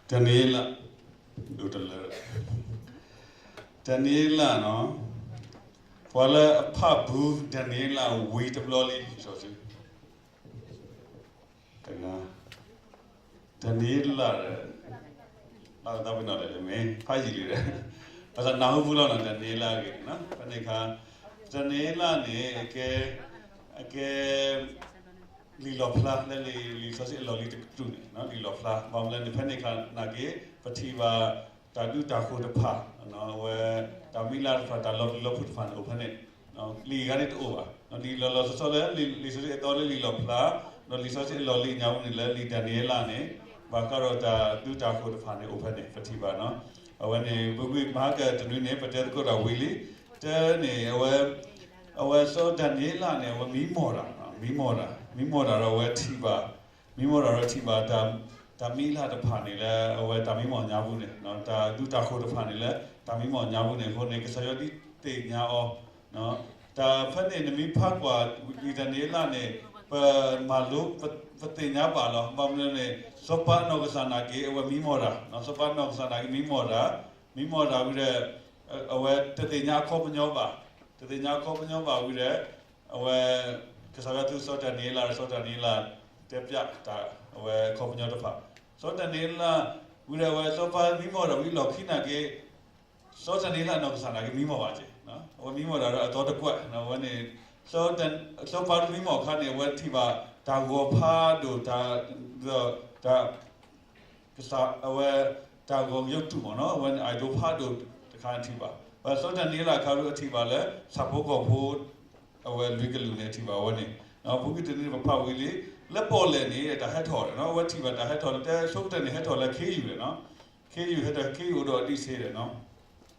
ဒၤနံးယ့လး, ဒ်တလၢ, ဒၤနံးယ့လးနီၤ, ပှၤလၢအဖးဘူးဒၤနံးယ့လးဝံၤတဘျီလံ လံာ်စီဆှံ, တဂၤ, ဒၤနံးယ့လးဒီး လၢသးပ့ၤနီၣ်လဲၣ် မ့ၢ်ဖးယံာ်လံဒီး ဘၣ်ဆၣ်နၢ်ဟူဖုလီၤနီၤ ဒၤနံးယ့လးအဂ့ၢ်, ဖဲန့ၣ်အခါ ဒၤနံးယ့လးန့ၣ် အကဲ အကဲ လံာ်လီၣ်ဖျါလၢလံာ်စီဆှံအလီၢ်လံၤတကတြူၢ်န့ၣ် လံာ်လီၣ်ဖျါ ဘၣ်မနုၤလဲၣ်န့ၣ် ဖဲန့ၣ်အခါနာ်က့ ပထံၣ်ဘၣ် တၢ်ဒူတၢ်ဃိၤတဖၣ်, အဝဲ တၢ်မံလၢ်တဖၣ် တၢ်လီၤပျံၤလီၤဖုးတဖၣ်န့ၣ် အိၣ်ဖဲန့ၣ်, လံာ်အဂၤန့ၣ်တအိၣ်ဘၣ်, ဒ်လီၤလီၤဆီဆီလၢလံာ်စီဆှံအသီလၢလံာ်လီၣ်ဖျါ, ဒီးလံာ်စီဆှံအလီၢ်လံၤညါပူၤန့ၣ် လၢလံာ်ဒၤနံးယ့လးန့ၣ် ဘၣ်ဃးဒီးတၢ်ဒူတၢ်ဃိၤတဖၣ်န့ၣ် အိၣ်ဖဲန့ၣ် ပထံၣ်ဘၣ်နီၤ, အဝဲန့ၣ် ပဂံၢ်မၤဟါကတနွံန့ၣ် ပတဲသကိးတၢ်ဝံၤလံ, တဲန့ၣ် အဝဲ အဝဲစီၤဒၤနံးယ့လးန့ၣ် အဝဲမံမီၢ်တၢ်, မံမီၢ်တၢ်, မံမီၢ်တၢ်ဒီးအဝဲထံၣ်ဘၣ်, မံမီၢ်တၢ်ဒီးထံၣ်ဘၣ် တၢ်မံလၢ်တဖၣ်န့ၣ်လၢ အဝဲတၢ်မံမီၢ်ညါပူၤန့ၣ်, တၢ်ဒူတၢ်ဃိၤတဖၣ်န့ၣ်လၢ တၢ်မံမီၢ်ညါပူၤန့ၣ်အဃိန့ၣ် ကစၢ်ယွၤဒုးသ့ၣ်ညါအီၤ, တၢ်ဖဲန့ၣ်နမ့ၢ်ဖးကွၢ် လံာ်ဒၤနံးယ့လးန့ၣ် ပမၤလိ ပသ့ၣ်ညါဘၣ်လီၤ, ဘၣ်မနုၤန့ၣ် စီၤပၤနီၢ်ကစၢ်နာ်က့ အဝဲမံမီၢ်တၢ်, စီၤပၤနီၢ်ကစၢ်နာ်က့မံမီၢ်တၢ်, မံမီၢ်တၢ်ဝံၤဒီး အဝဲတသ့ၣ်ညါအခီပညီဘၣ်, တသ့ၣ်ညါအခီပညီဘၣ်ဝံၤဒီး အဝဲ ကစၢ်ယွၤသူစီၤဒၤနံးယ့လး စီၤဒၤနံးယ့လး တဲဖျါတၢ် အဝဲအခီပညီတဖၣ်, စီၤဒၤနံးယ့လး ဝံၤဒီးအဝဲစီၤပၤမံမီၢ်တၢ်ဝံၤလီၢ်ခံနာ်က့ စီၤဒၤနံးယ့လးနီၢ်ကစၢ်နာ်က့မံမီၢ်ဘၣ်က့ၤ, အဝဲမံမီၢ်တၢ်ဒီးအသီတကွဲး, အဝဲန့ၣ် စီၤပၤမံမီၢ်အခါန့ၣ် အဝဲထံၣ်ဘၣ် တၢ်ဂီၤဖးဒိၣ် တၢ် တၢ် ကစၢ် အဝဲ တၢ်ဂီၤကယိးတူာ်မ့ၢ်နီၤ အဝဲန့ၣ် idol ဖးဒိၣ်တခါန့ၣ်ထံၣ်ဘၣ်, ဘၣ်စီၤဒၤနံးယ့လးအခါဒီးအထံၣ်ဘၣ်လၢ ဆၣ်ဖိကီၢ်ဖိ အဝဲလွံၢ်ကလုာ်န့ၣ်ထံၣ်ဘၣ်ဝဲန့ၣ်, ပူၤကွံာ်တနံၤန့ၣ် ပဖးဝံၤလံ, လၢပီၣ်လဲၣ်န့ၣ် တၢ်ဟဲထီၣ်ဒီးနီၤ အဝဲထံၣ်ဘၣ်တၢ်ဟဲထီၣ်လၢ တဲဆိကတၢၢ်န့ၣ် ဟဲထီၣ်လၢခ့ယုၢ်ဒီးနီၤ, ခ့ယုၢ်ဟဲထီၣ် ခ့ယုၢ်အိၣ်ဒီးအဒံးဆ့ဒီးနီၤ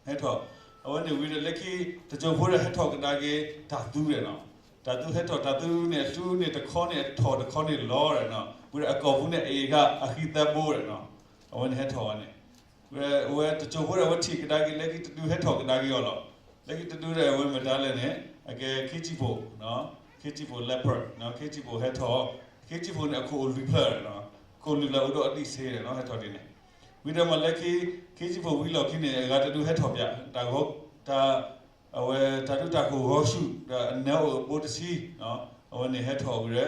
ဟဲထီၣ်, အဝဲန့ၣ်ဝံၤဒီးလၢခံ တစိၢ်ဖိဒီးဟဲထီၣ်ကဒါက့ၤ တၢ်သူဒီးနီၤ, တၢ်သူဟဲထီၣ် တၢ်သူန့ၣ် အသူန့ၣ်တခီန့ၣ် အထီၣ်တခီန့ၣ်လီၤဒီးနီၤ, ဝံၤဒီးအကိာ်ပူၤန့ၣ် အအ့ၣ်ဃာ်အဃံသၢဘိဒီးနီၤ, အဝဲန့ၣ်ဟဲထီၣ်ဝဲန့ၣ်, ဝဲတစိၢ်ဖိဒီးအဝဲထံၣ်ကဒါက့ၤ လၢခံတဒုဟဲထီၣ်ကဒါက့ၤအီၤလီၤ, လၢခံတဒုဒီးအဝဲမတၤလဲၣ်န့ၣ် အကဲခ့စံၣ်ဖိ, ခ့စံၣ်ဖိ leopard ခ့စံၣ်ဖိဟဲထီၣ်, ခ့စံၣ်ဖိန့ၣ် အခိၣ်အိၣ်လွံၢ်ဖျၢၣ်, ခိၣ်လွံၢ်ဖျၢၣ်အိၣ်ဒီးအဒံးဆ့ဒီးနီၤ ဟဲထီၣ်ဒ်န့ၣ်, ဝံၤဒီးမ့ၢ်လၢခံ ခ့စံၣ်ဖိဝံၤလီၢ်ခံန့ၣ် အဂၤတဒုဟဲထီၣ်ပၠး တၢ်ဂီၤ တၢ် အဝဲတၢ်ဒူတၢ်ဃိၤဂီၤဆူၣ်ဒီးအနၢအိၣ်အဘိတဆံ, အဝဲန့ၣ်ဟဲထီၣ်ဝံၤဒီး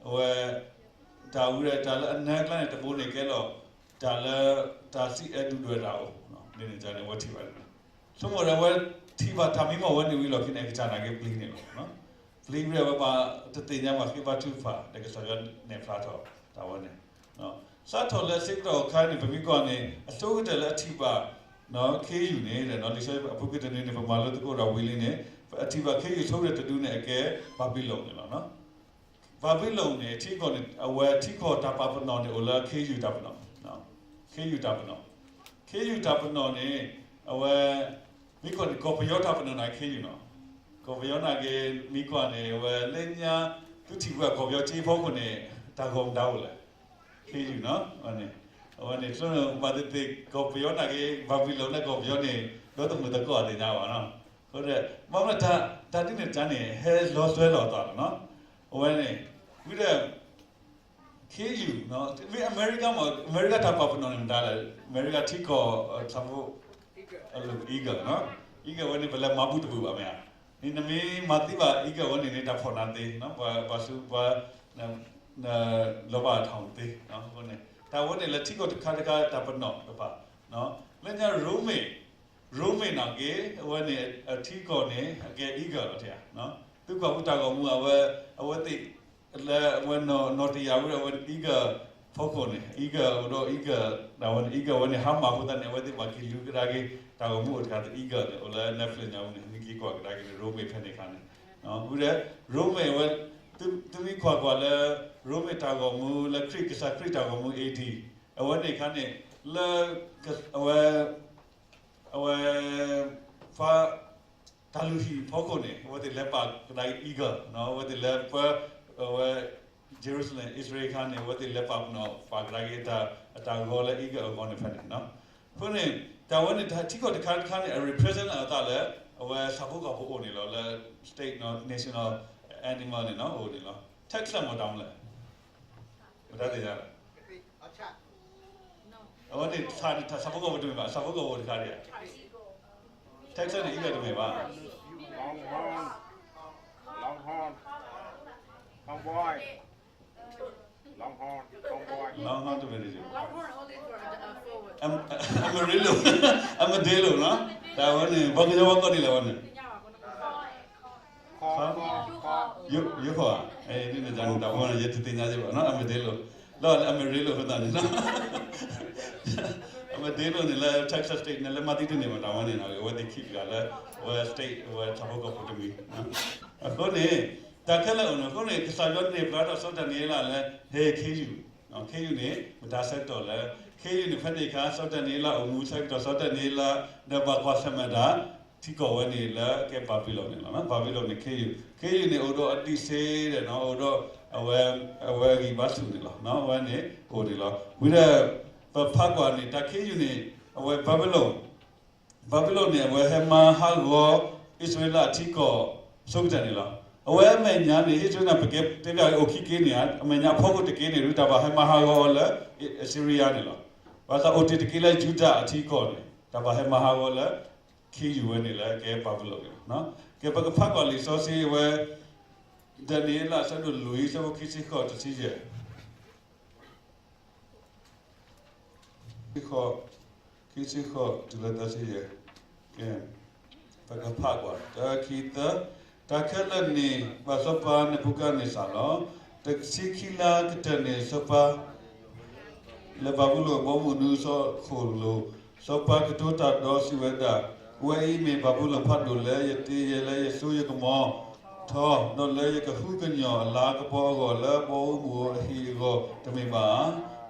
အဝဲ တၢ်ဝံၤဒီးတၢ်လၢအနၢကျါန့ၣ်တဘိန့ၣ်ကဲလီၤ တၢ်လၢ တၢ်စံးအဲၣ်ဒုၣ်ဒွဲၣ်တၢ်အိၣ်, န့ၣ်န့ၣ်န့ၣ် အဝဲထံၣ်ဘၣ်န့ၣ်, ဆိကမိၣ်ဒီးအဝဲထံၣ်ဘၣ်တၢ်မံမီၢ်ဝဲန့ၣ်ဝံၤလီၢ်ခံန့ၣ် အကစၢ်နာ်က့ပျံၤန့ၣ်လီၤ, ပျံၤဝံၤဒီးအဝဲဘၣ်တသ့ၣ်ညါဘၣ်ဃ့ဘါထုကဖၣ် ဒီးကစၢ်ယွၤနဲၣ်ဖျါထီၣ်တၢ်ဝဲန့ၣ် စးထီၣ်လၢဆၢကတီၢ်အခါန့ၣ် ပမ့ၢ်ကွၢ်န့ၣ် အဆိကတၢၢ်လၢအထံၣ်ဘၣ် ခ့ယုၢ်န့ၣ် လံာ်စီဆှံအပူၤကွံာ်တနွံန့ၣ် ပမၤလိသကိးဒီးဝံၤလံန့ၣ် အထံၣ်ဘၣ်ခ့ယုၢ်ဆိကတၢၢ်တဒုန့ၣ် အကဲဘၤဘံလိၣ်န့ၣ်လီၤ. ဘၤဘံလိၣ်န့ၣ် ထံကီၢ်န့ၣ် အဝဲထံကီၢ်တၢ်ပာ်ပနီၣ်န့ၣ် အိၣ်လၢခ့ယုၢ်တၢ်ပနီၣ်, ခ့ယုၢ်တၢ်ပနီၣ်, ခ့ယုၢ်တၢ်ပနီၣ်န့ၣ် အဝဲ မ့ၢ်ကွၢ်န့ၣ် ကီၢ်ပယီၤတၢ်ပနီၣ်န့ၣ် ခ့ယုၢ်နီၤ, ကီၢ်ပယီၤနာ်က့ မ့ၢ်ကွၢ်န့ၣ် အဝဲလၢညါ သုထံၣ်ဝဲကီၢ်ပယီၤက့ဖီခိၣ်န့ၣ် တၢ်ဂီၤမတၤအိၣ်လဲၣ်, ခ့ယုၢ်နီၤ, အဝဲန့ၣ် အဝဲန့ၣ်ဆိန့ၣ် ဘၣ်သ့ၣ်သ့ၣ် ကီၢ်ပယီၤနာ်က့ ဘၤဘံလိၣ်န့ၣ် ကီၢ်ပယီၤန့ၣ် ဒီးတမုာ်သကိးအသ့ၣ်ညါဘၣ်နီၤ, အဃိဒီး ဘၣ်မနုၤတၢ်ဒ်န့ၣ်တၢ်န့ၣ် ဟဲလီၤစွဲလီၤအသးလီၤနီၤ, အဝဲန့ၣ် ဝံၤဒီး ခ့ယုၢ်, မ့ၢ်အမဲရကၤမ့ၢ် အမဲရကၤတၢ်ပာ်ပနီၣ်န့ၣ်မတၤလဲၣ်, အမဲရကၤထံကီၢ် ဆၣ်ဖိ eagle, eagle ဝဲန့ၣ် ပလဲၤမၤဘူၣ်တဘူၣ်ဘၣ်မ့ၢ်ဧါ, နမ့ၢ်မၤသံဘၣ် eagle ဝဲန့ၣ်န့ၣ် တၢ်ဖီၣ်နၤသ့, ပှၤစူးပှၤ လီၤဘၣ်ထီၣ်သ့, အဃိန့ၣ် တၢ်ဝဲန့ၣ်လၢထံကီၢ်တခါတခါတၢ်ပနီၣ်တဖၣ်, လၢညါရိမ့ၤ, ရိမ့ၤနာ်က့ အဝဲန့ၣ် အထံကီၢ်န့ၣ် အကဲ eagle လီၤ, သုကွၢ်ဃုာ်တၢ်ဂီၤမူ အဝဲ အဝဲသ့ၣ် လၢအဝဲနီၢ်တယၢ်ဝံၤဒီး အဝဲ eagle ဖီခိၣ်န့ၣ် eagle အိၣ်ဒီး eagle တၢ်ဝဲန့ၣ် eagle ဝဲန့ၣ် ဟါမၢ်အဃိသတးန့ၣ် အဝဲသ့ၣ်ဘၣ်က့ၤလူၤကဒါက့ၤ တၢ်ဂီၤမူအိၣ်တခါသ့ eagle န့ၣ် အိၣ်လၢ Netflix ညါဝဲန့ၣ် မ့ၢ်က့ၤကွၢ်ကဒါက့ၤန့ၣ် ရိမ့ၤဖဲန့ၣ်အခါန့ၣ်, ဝံၤဒီး ရိမ့ၤဝဲ သုမ့ၢ်ကွၢ်ကွၢ်လၢ ရိမ့ၤတၢ်ဂီၤမူလၢခရံာ် ကစၢ်ခရံာ်တၢ်ဂီၤမူ A D အဝဲန့ၣ်အခါန့ၣ် လၢ အဝဲ အဝဲ ဖဲ တၢ်လုၢ်ဟံၣ်ဖီခိၣ်န့ၣ် အဝဲသ့ၣ်လဲၤပာ်ကဒါက့ၤ eagle အဝဲသ့ၣ်လဲၤပၢ အဝဲ Jerusalem အံၣ်စရ့လးအခါန့ၣ် အဝဲသ့ၣ်လဲၤပာ်ပနီၣ်ပာ်ကဒါက့ၤ အတၢ်ဂီၤလၢ eagle အဂီၤန့ၣ်ဖဲန့ၣ်, အဃိန့ၣ် တၢ်ဝဲန့ၣ် ထံကီၢ်တခါတခါန့ၣ် အ represent အသးလၢ အဝဲဆၣ်ဖိကီၢ်ဖိအိၣ်န့ၣ်လီၤ လၢ state နီၤ national animal န့ၣ်နီၤ အိၣ်န့ၣ်လီၤ. Texas မ့ၢ်တၢ်မနုၤလဲၣ်, မတၤသ့ၣ်ညါလဲၣ်. အဝဲန့ၣ် ဆၣ်ဖိကီၢ်ဖိတမ့ၢ်ဘၣ်, ဆၣ်ဖိကီၢ်ဖိတခါဒံးဧါ. Texas န့ၣ် အံၤတမ့ၢ်ဘၣ်. Longhorn, Longhorn, Cowboy, Longhorn, Cowboy, Longhorn တမ့ၢ်ဒံးဧါ. Amarillo, Armadillo နီၤ. တၢ်ဝဲန့ၣ် ပှၤကညီဝဲကိးဒ်လဲၣ်ဝဲန့ၣ် ယိၤဃီဧါ, ဒ်န့ၣ်တၢ်န့ၣ် တၢ်ဝဲန့ၣ် ယတသ့ၣ်ညါက့ဘၣ်နီၤ, Armadillo, လၢ Amarillo အဃိသတးန့ၣ်နီၤ, Armadillo န့ၣ်လၢ Texas State န့ၣ် လၢမၤသံတန့ၢ်ဘၣ် တၢ်ဝဲန့ၣ်နီၤ, အဝဲသ့ၣ်ခံးတဂၤလၢ အဝဲ state အဝဲဆၣ်ဖိကီၢ်ဖိတမံၤ, အဃိန့ၣ် တၢ်ခဲလၢာ်အိၣ်န့ၣ် အဃိန့ၣ် ကစၢ်ယွၤန့ၢ်ပျးထီၣ်စီၤဒၤနံးယ့လးလၢ ဟဲခ့ယုၢ်, ခ့ယုၢ်န့ၣ် မတၤဆၢကတီၢ်လဲၣ်, ခ့ယုၢ်န့ၣ် ဖဲန့ၣ်အခါ စီၤဒၤနံးယ့လးအိၣ်မူဆၢကတီၢ် စီၤဒၤနံးယ့လး ဒီးဘၣ်ကွၢ်ဆၢၣ်မဲာ်တၢ် ထံကီၢ်ဝဲန့ၣ်လၢကဲဘၤဘံလိၣ်န့ၣ်လီၤ. ဘၤဘံလိၣ်န့ၣ် ခ့ယုၢ်, ခ့ယုၢ်န့ၣ် အိၣ်ဒီးအဒံးစ့ဒီးနီၤ, အိၣ်ဒီး အဝဲ အဝဲဂံၢ်ဘါဆူၣ်န့ၣ်လီၤ. အဝဲန့ၣ်အိၣ်န့ၣ်လီၤ. ဝံၤဒီး ပဖးကွၢ်န့ၣ် တၢ်ခ့ယုၢ်န့ၣ် အဝဲဘၤဘံလိၣ် ဘၤဘံလိၣ်န့ၣ် အဝဲဟဲမၤဟးဂီၤ အံၣ်စရ့လးအထံကီၢ် အဆိကတၢၢ်န့ၣ်လီၤ. အဝဲအမဲာ်ညါန့ၣ် အံၣ်စရ့လးန့ၣ် ပကတဲပၠးအိၣ်ခံက့န့ၣ်ဧါ, အမဲာ်ညါအဖီခိၣ်တက့န့ၣ် တၢ်ဘၣ်ဟဲမၤဟးဂီၤအီၤလၢ အံၣ်စရ့လးန့ၣ်လီၤ. ဘၣ်ဆၣ်အိၣ်တ့ၢ်တက့လၢယူဒၤအထံကီၢ်န့ၣ် တၢ်ဘၣ်ဟဲမၤဟးဂီၤလၢ ခ့ယုၢ်ဝဲန့ၣ်လၢကဲဘၤဘံလိၣ်န့ၣ်လီၤ. ကဲ ပကဖးကွၢ်လံာ်စီဆှံအဝဲ ဒၤနံးယ့လး အဆၢဒိၣ်လွံၢ် အဆၢဖိခံဆံဃိး တဆံယဲၢ် ခံဆံဃိးတုၤလၢသၢဆံယဲၢ်, ကဲ, ပကဖးကွၢ် တၢ ခံ သၢ, တၢ်ခဲလၢာ်န့ၣ် ဘၣ်စီၤပၤနၤဘူၤခၣ်နံၤစၢ်လီၤ. တဆံခံလါကတၢၢ်န့ၣ် စီၤပၤ လၢဘၤဘူလိၣ်အဘီအမုၢ်နုာ်အစီၣ်ခိၣ်လိၤ, စီၤပၤကတိၤတၢ်ဒီးစံးဝဲဒၣ်, အဝဲအံၤမ့ၢ်ဘၤဘူလိၣ်ဖးဒိၣ်လၢယတ့ယဲၢ်လၢယစိယကမီၤထီ, ဒီးလၢယကဟုကညီၢ်အလၤကပီၤအဂီၢ် လၢအဘီအမုၢ်အဟံၣ်အဂီၢ်တမ့ၢ်ဘၣ်ဧါ.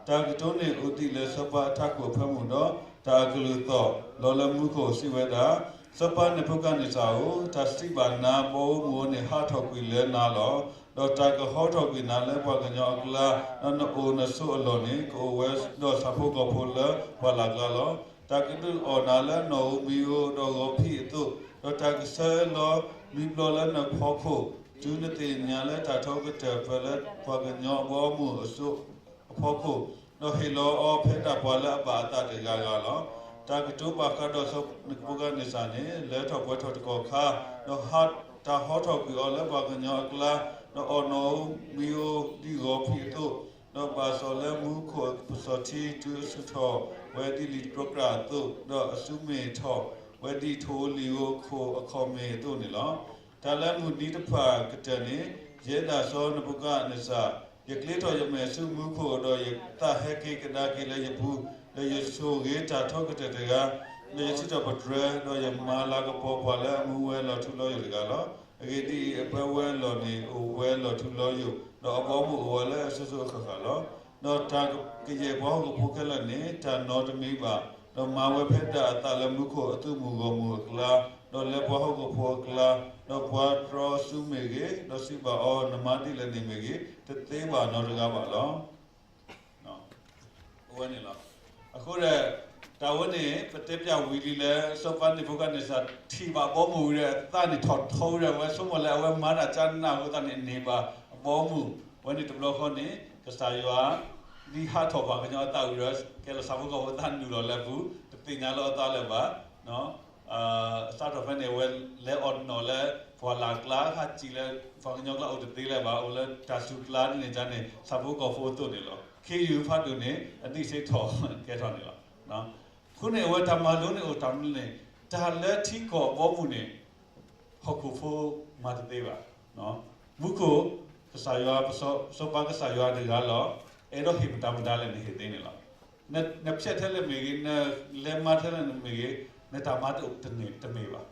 တၢ်ကတိၤန့ၣ်အိၣ်ဒံးလၢစီၤပၤအထးခိၣ်အဖၢမုၢ်ဒီး တၢ်အကလုၢ်သီၣ်လီၤလၢမူခိၣ်စံးဝဲဒၣ်, စီၤပၤနၤဘူၤခၣ်နံၤစၢ်ဧၢ, တၢ်စံးဘၣ်နၤ ဘီအမုၢ်အအိၣ်န့ၣ် ဟးထီၣ်ကွံာ်လၢနၤလီၤ. ဒီးတၢ်ကဟီထီၣ်ကွံာ်နၤလၢပှၤကညီအကျါ, ဒီးနအိၣ်နဆိးအလီၢ်န့ၣ် ကအိၣ်ဝဲဒီးဆၣ်ဖိကီၢ်ဖိလၢပှၢ်လၢ်ကျါလီၤ. တၢ်ကဒုးအီၣ်နၤလၢနီၣ်ဧိၤမံၤဧိၤဒီးဂီၤဖံးအသိး, ဒီးတၢ်ကဆှၢလီၤမံဘျီလၢနဖီခိၣ်, တုၤနသ့ၣ်ညါလၢတၢ်ထီကတၢၢ်ဖဲလၢပှၤကညီအဘီအမုၢ်အစိၣ်အဖီခိၣ်, ဒီးဟ့ၣ်လီၤအီၤဖဲဒၣ်ပှၤလၢအဘၣ်အသးတဂၤဂၤလီၤ. တၢ်ကတိၤဘၣ်ဃးဒီးစီၤနၤဘူၤခၣ်နံၤစၢ်န့ၣ် လၢထီၣ်ပှဲၤထီၣ်တကီၢ်ခါ, ဒီးတၢ်ဟီထီၣ်ကွံာ်အီၤလၢပှၤကညီအကျါ, ဒီးအီၣ်နီၣ်ဧိၤမံၤဧိၤဒ်ဂီၤဖံးအသိး, ဒီးဘၣ်စီၣ်လၢမူခိၣ်အပစီၤထံ တုၤအဆူၣ်ထီၣ်ဝဲဒ်လံာ်တြီကြၢ်အသိး, ဒီးအစုမ့ၢ်ထီၣ်ဝဲဒ်ထိၣ်ဧိၤလံာ်ဧိၤခိၣ်အခီၣ်မ့ၢ်အသိးန့ၣ်လီၤ. တၢ်လၢမုၢ်နံၤတဖၣ်ကတၢၢ်န့ၣ်, ယဲဒၣ်စီၤနၤဘူၤခၣ်နံၤစၢ်, ယကျ့ထီၣ်ယမဲာ်ဆူမူခိၣ်, ဒီးယသးဟဲက့ၤကဒါက့ၤလၢယပူၤ, ဒီးယဆိၣ်ဂ့ၤတၢ်ထီကတၢၢ်တဂၤ, ဒီးယစံးထီၣ်ပတြၢၤ, ဒီးယမၤလၤကပီၤပှၤလၢအမူဝဲလီၤထူလီၤယိာ်တဂၤလီၤ. အဂ့ၢ်ဒ်အံၤ, အပၢဝဲအလီၢ်န့ၣ် အိၣ်ဝဲလီၤထူလီၤယိာ်, ဒီးအဘီအမုၢ်အိၣ်ဝဲလၢအစိၤစိၤအဃၣ်ဃၣ်လီၤ. ဒီးတၢ်ကယဲၢ်ပှၤဟီၣ်ခိၣ်ဖိခဲလၢာ်န့ၣ် တၢ်နီတမံၤဘၣ်, ဒီးမၤဝဲဖဲဒၣ်အသးလၢမူခိၣ်အသုးမုၢ်ဂီၢ်မုၢ်အကျါ, ဒီးလၢပှၤဟီၣ်ခိၣ်ဖိအကျါ, ဒီးပှၤတြီအစုမ့ၢ်ဂ့ၤ, ဒီးစံးဘၣ်အီၤ, နမၤဒ်လဲၣ်န့ၣ်မ့ၢ်ဂ့ၤ, တသ့ဘၣ်နီတဂၤဘၣ်လီၤ. အဝဲန့ၣ်လီၤ. အဃိဒီး တၢ်ဝဲန့ၣ် ပတဲပၠးဝံၤလံလၢ စီၤပၤနၤဘူၤခၣ်နံၤစၢ် ထံၣ်ဘၣ်ဘီမုၢ်ဝံၤဒီး အသးန့ၣ်ထီၣ်ထီဝံၤဒီး အဝဲဆိကမိၣ်လၢအဝဲမၤတၢ်ကၢနၢ်အဃိသတးန့ၣ် န့ၢ်ဘၣ်အဘီမုၢ်, ဝဲန့ၣ်တဘျီဃီန့ၣ် ကစၢ်ယွၤ ဒ်ဟးထီၣ်ပှၤကညီအသးဝံၤဒီး ကဲလီၤဆၣ်ဖိကီၢ်ဖိအသးနုာ်လီၤလၢအပူၤ တသ့ၣ်ညါလၢအသးလၢၤဘၣ်. စးထီၣ်ဖဲန့ၣ် အဝဲလဲၤအီၣ်နီၣ်လၢ ပှၢ်လၢ်ကျါ ဟးစံၣ်လၢ ပှၤကညီကျါအိၣ်တသ့လၢၤဘၣ်, အိၣ်လၢတၢ်စူၤကျါဒ်န့ၣ်န့ၣ် ဆၣ်ဖိကီၢ်ဖိအသိးန့ၣ်လီၤ. ခ့ယုၢ်ဖးဒိၣ်န့ၣ် အဒံးစ့ထီၣ်ကဲထီၣ်န့ၣ်လီၤ. အဃိန့ၣ် အဝဲတၢ်မၤလိန့ၣ်အိၣ်တၢ်မနုၤန့ၣ် တၢ်လၢထံကီၢ်အဘီမုၢ်န့ၣ် ဟီၣ်ခိၣ်ဖိမၤတသ့ဘၣ်. မူခိၣ် ကစၢ်ယွၤ စီၤပၤကစၢ်ယွၤတဂၤလီၤ. အဲၣ်ဒိးဟ့ၣ်မတၤမတၤလဲၣ်န့ၣ် ဟ့ၣ်သ့န့ၣ်လီၤ. နဖျဲးထဲလဲၣ်မ့ၢ်ဂ့ၤ, နလဲၤမၤထဲလဲၣ်မ့ၢ်ဂ့ၤ, နတၢ်မၤတအိၣ်တန့ၢ်တမ့ၢ်ဘၣ်.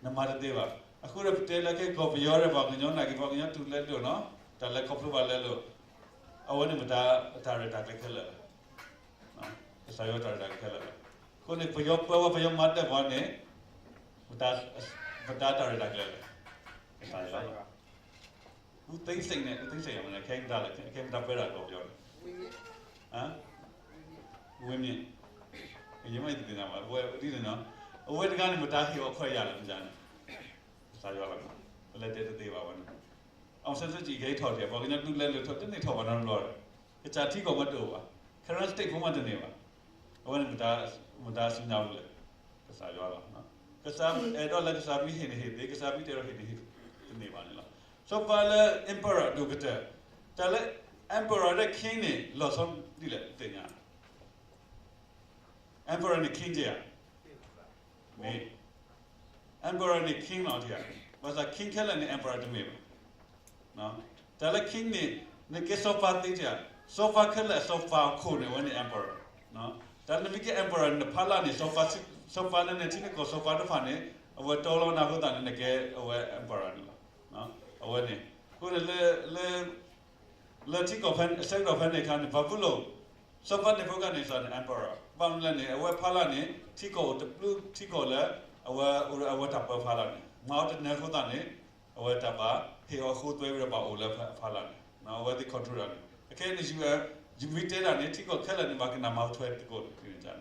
နမၤတသ့ဘၣ်. အဃိဒီးပတဲလၢခဲကီၢ်ပယီၤဒီးပှၤကညီနာ်က့ ပှၤကညီတူၢ်လဲလိာ်နီၤ, တၢ်လဲၤခီဖျိဘၣ်လဲလိာ်, အဝဲန့ၣ်မတၤတၢ်ရဲၣ်တၢ်ကျဲၤခဲလၢာ်လဲၣ်. ကစၢ်ယွၤတၢ်ရဲၣ်တၢ်ကျဲၤခဲလၢာ်လဲၣ်. အဃိန့ၣ် ပယီၤပၢဝဲ ပယီၤမၤဒၢးပှၤန့ၣ် မတၤတၢ်ရဲၣ်တၢ်ကျဲၤလဲၣ်. ကစၢ်ယွၤလီၤ. ဦးသိန်းစိန်န့ၣ် ဦးသိန်းစိန် မ့ၢ်ခဲမတၤလဲၣ်, ခဲမတၤပၢတၢ်ကီၢ်ပယီၤန့ၣ်, ဝင်းမြင့်, ယမ့ၢ်တသ့ၣ်ညါဘၣ်, အဝဲဒ်န့ၣ်နီၤ, အဝဲတဂၤန့ၣ် မတၤဟ့ၣ်အီၤခွဲးယာ်လဲၣ် မတၤန့ၣ်, ကစၢ်ယွၤလီၤ. ပလဲၤတဲတသ့ဘၣ်ဝဲန့ၣ်, အောင်ဆန်းစုကြည် ကဟဲထီၣ်ဒံး ပှၤကညီတူၢ်လဲလိာ်ထီၣ် တန့ၢ်ထီၣ်ဘၣ်နီတဘျီဒီး, ကစၢ်ထံကီၢ်မ့ၢ်တအိၣ်ဘၣ်, Karen State ဖိမ့ၢ်တန့ၢ်ဘၣ်, အဝဲန့ၣ် မတၤဆူညါပူၤလဲၣ်, ကစၢ်ယွၤလီၤ. ကစၢ်အဲၣ်ဒိးလၢကစၢ်မ့ၢ်ဟ့ၣ်န့ၣ်ဟ့ၣ်သ့, ကစၢ်မ့ၢ်တအဲၣ်ဒိးဟ့ၣ်န့ၣ်ဟ့ၣ်တန့ၢ်ဘၣ်န့ၣ်လီၤ. စီၤပၤလၢ emperor ဒိၣ်ကတၢၢ်, တၢ်လၢ emperor ဒီး king န့ၣ် လီၤဆီဒ်လဲၣ်သ့ၣ်ညါ emperor န့ၣ် king က့ဧါ, မ့ၢ် emperor န့ၣ် king လီၤဧါ, ဘၣ်ဆၣ် king ခဲလၢာ်န့ၣ် emperor တမ့ၢ်ဘၣ်. တၢ်လၢ king န့ၣ် နကဲစီၤပၤသ့ဧါ, စီၤပၤခဲလၢာ် စီၤပၤအခိၣ်န့ၣ် အဝဲန့ၣ် emperor. တၢ်နမ့ၢ်ကဲ emperor နဖီလာ်န့ၣ် စီၤပၤ စီၤပၤလၢနထံနကီၢ်စီၤပၤတဖၣ်န့ၣ် အဝဲတီလီၤနၤအဃိသတးန့ၣ် နကဲအဝဲ emperor န့ၣ်လီၤ. အဝဲန့ၣ် အဃိန့ၣ်လၢ လၢ လၢထံကီၢ်ဖဲ အဆၢကတီၢ်ဖဲန့ၣ်အခါန့ၣ် ဘၤဘူလိၣ် စီၤပၤ Nebuchadnezzar န့ၣ် emperor ဘၣ်မနုၤလဲၣ်န့ၣ် အဝဲဖီလာ်န့ၣ် ထံကီၢ်အိၣ်တဘျုးထံကီၢ်လၢ အဝဲ အဝဲတၢ်ပၢဖီလာ်န့ၣ် မၤအီၤတနၢၤအဃိသတးန့ၣ် အဝဲတၢ်ဘၣ်ဟ့ၣ်အီၤအဃိသွဲဝဲဒီးဘၣ်အိၣ်လၢဖီလာ်န့ၣ် အဝဲသ့ၣ် control တၢ်န့ၣ် အခဲအံၤန့ၣ် ယူၤ ယူၤမ့ၢ်တဲတၢ်န့ၣ် ထံကီၢ်ခဲလၢာ်န့ၣ် ဘၣ်ကနၣ်မၤထွဲသကိးန့ၣ်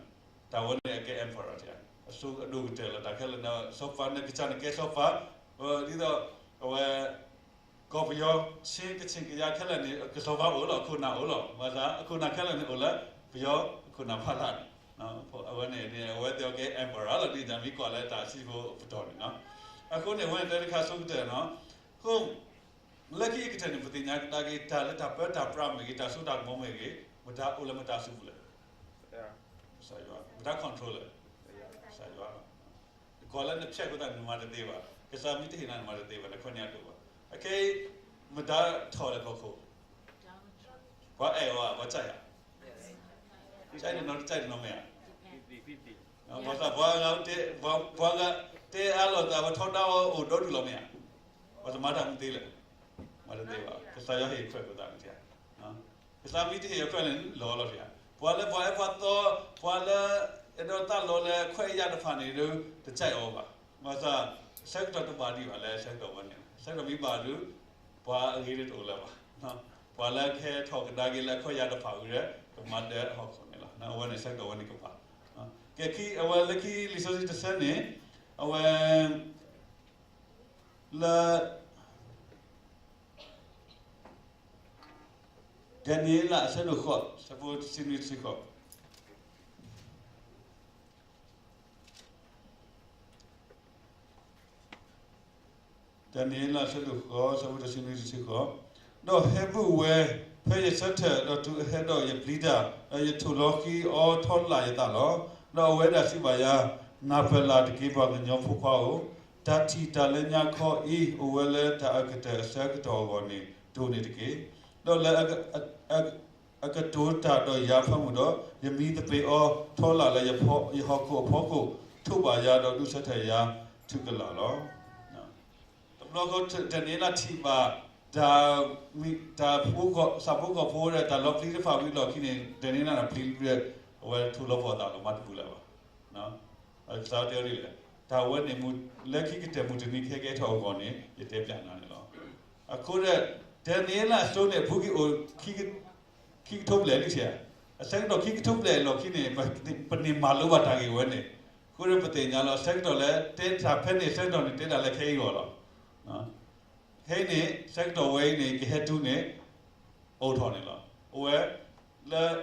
တၢ်ဝဲန့ၣ်အကဲ emperor တၢ် အစိအဒိၣ်ကတၢၢ်လီၤ တၢ်ခဲလၢာ်န့ၣ် စီၤပၤန့ၣ် ကစၢ်န့ၣ်ကဲစီၤပၤ ဒ်သိး အဝဲ ကီၢ်ပယီၤ ဆ့ကဆ့ၣ်ကယၤခဲလၢာ်န့ၣ် ကစီၤပၤအိၣ်လီၤ အခိၣ်နၢ်အိၣ်လီၤ ဘၣ်ဆၣ်အခိၣ်နၢ်ခဲလၢာ်န့ၣ်အိၣ်လၢ ပယီၤအခိၣ်နၢ်ဖီလာ်န့ၣ် အဝဲန့ၣ်န့ၣ် အဝဲသ့ၣ်အကဲ emperor လီၤ ဒ်သိးမ့ၢ်ကွၢ်လၢတၢ်ဆံဖိအပတီၢ်န့ၣ်လီၤ. အဃိန့ၣ် အဝဲန့ၣ်တဲတခါဆိကတၢၢ်န့ၣ်လီၤ. အဃိ လၢခံကတၢၢ်န့ၣ် ပသ့ၣ်ညါကဒါက့ၤ တၢ်လၢတၢ်ပၢတၢ်ပြးမ့ၢ်ဂ့ၤ တၢ်စိတၢ်ကမီၤမ့ၢ်ဂ့ၤ မတၤအိၣ်လၢမတၤစုပူၤလဲၣ်. ကစၢ်ယွၤ မတၤ control လဲၣ်. ကစၢ်ယွၤလီၤ. နကွၢ်လၢနဖျဲၣ်အဃိသတးန့ၣ် နမၤတသ့ဘၣ်. ကစၢ်မ့ၢ်တဟ့ၣ်နၤ နမၤတသ့ဘၣ်, နခွဲးန့ၢ်အဒိၣ်ဘၣ်. အခဲအံၤ မတၤထီၣ်လဲၣ်ကီၢ်ခိၣ်. ပှၤအဲၣ်အီၤဧါ, ပှၤစံးဧါ. စံးတနီၤ တစံးတနီၤမ့ၢ်ဧါ. ဘၣ်ဆၣ်ပှၤဂၤတဲ, ပှၤဂၤတဲအါလိာ်သး ပှၤထီဒါအီၤအိၣ်ဒီဒူၣ်လီၤမ့ၢ်ဧါ. ပှၤတမၤတၢ်မနုၤသ့လဲၣ်. မၤတသ့ဘၣ်. ကစၢ်ယွၤဟ့ၣ်ခွဲးအဃိသတးန့ၣ် ကစၢ်မ့ၢ်တဟ့ၣ်အခွဲးန့ၣ် လီၤလီၤတံၢ်ဧါ. ပှၤလၢပှၤအဲၣ်ပှၤသီ, ပှၤလၢ အဲၣ်ဒိးသးလီလၢခွဲးယာ်တဖၣ်န့ၣ်ဒီး တစံးအီၤဘၣ်. ဘၣ်ဆၣ် ဆၢကတီၢ်တဘၣ်ဒံးဘၣ်လၢဆၢကတီၢ်ဝဲန့ၣ်, ဆၢကတီၢ်မ့ၢ်ဘၣ်ဒီး ပှၤအဂ့ၤတအိၣ်လၢၤဘၣ်. ပှၤလၢကဟဲထီၣ်ကဒါက့ၤလၢခွဲးယာ်တဖၣ်ဝံၤဒီး ကမၤဒၢဟီၣ်ခိၣ်န့ၣ်လီၤ. အဝဲန့ၣ်ဆၢကတီၢ်ဝဲန့ၣ်ကဘၣ်. ကဲခံ အဝဲလၢခံလံာ်စီဆှံတဆၢန့ၣ်, အဝဲ လၢ ဒၤနံးယ့လးအဆၢဒိၣ်ဃိး အဆၢဖိတဆံနွံတဆံဃိး. ဒၤနံးယ့လးအဆၢဒိၣ်ဃိး အဆၢဖိတဆံနွံတဆံဃိး, ဒီးဟဲဘူၣ်ဝဲဖဲယဆၢထၢၣ်, ဒီးတုၤအဟဲဒီးယပျံၤတၢ်, ဒီးယထိၣ်လီၤဃံၤအီၤထီလာ်ယသးလီၤ. ဒီးအဝဲဒၣ်စံးဘၣ်ယၤ, နၢ်ပၢၢ်လၢ်တက့ၢ် ပှၤကညီဖိခွါဧၢ, တၢ်ထံၣ်တၢ်လၢညါခီအံၤ အိၣ်ဝဲလၢတၢ်အကတၢၢ်အဆၢကတီၢ်အဂီၢ်န့ၣ် တိၢ်န့ၢ်တက့ၢ်. ဒီးလၢ အကတိၤတၢ်ဒီးယၤအဖၢမုၢ်ဒီး, ယမံသပ့ၤအီၤထီလာ်လၢယဟီၣ်ခိၣ်အဖီခိၣ်, ထိးဘၣ်ယၤဒီးဒုးဆၢထၢၣ်ယၤထုကလၢ်လီၤ. တဘျီဃီ ဒၤနံးယ့လးထံၣ်ဘၣ် တၢ်, တၢ်ဖိ, ဆၣ်ဖိကီၢ်ဖိဒီးတၢ်လီၤပျံၤတဖၣ်ဝံၤအလီၢ်ခံန့ၣ် ဒၤနံးယ့လးန့ၣ်ပျံၤဝံၤဒီး အဝဲထိးလီၤပှီၢ်သးလီၤ မၤတဘူၣ်လၢၤဘၣ်. ကစၢ်ယွၤတဲအီၤဒ်လဲၣ်, တၢ်ဝဲန့ၣ် လၢခံကတၢၢ်မုၢ်တနံၤခဲကဲထီၣ်အဂီၢ်န့ၣ် ယတဲပျးနၤန့ၣ်လီၤ. အဃိဒီး ဒၤနံးယ့လးအစိၤန့ၣ် အဖိကအိၣ် ခံကထိဘျဲၣ်လံဧါ. အဆၢကတီၢ်ခံကထိဘျဲၣ်အလီၢ်ခံန့ၣ် ပန့ၢ်မၤလိဘၣ်တၢ်ဂ့ၢ်ဝဲန့ၣ်, အဃိဒီးပသ့ၣ်ညါလီၤ ဆၢကတီၢ်လၢ တဲတၢ်ဖဲန့ၣ် ဆၢကတီၢ်န့ၣ် တဲတၢ်လၢခဲအံၤအဂီၢ်လီၤ. ခဲအံၤန့ၣ် ဆၢကတီၢ်ဝဲအံၤန့ၣ် ကဟဲတုၤန့ၣ် အိၣ်ထီၣ်န့ၣ်လီၤ. အဝဲ လၢ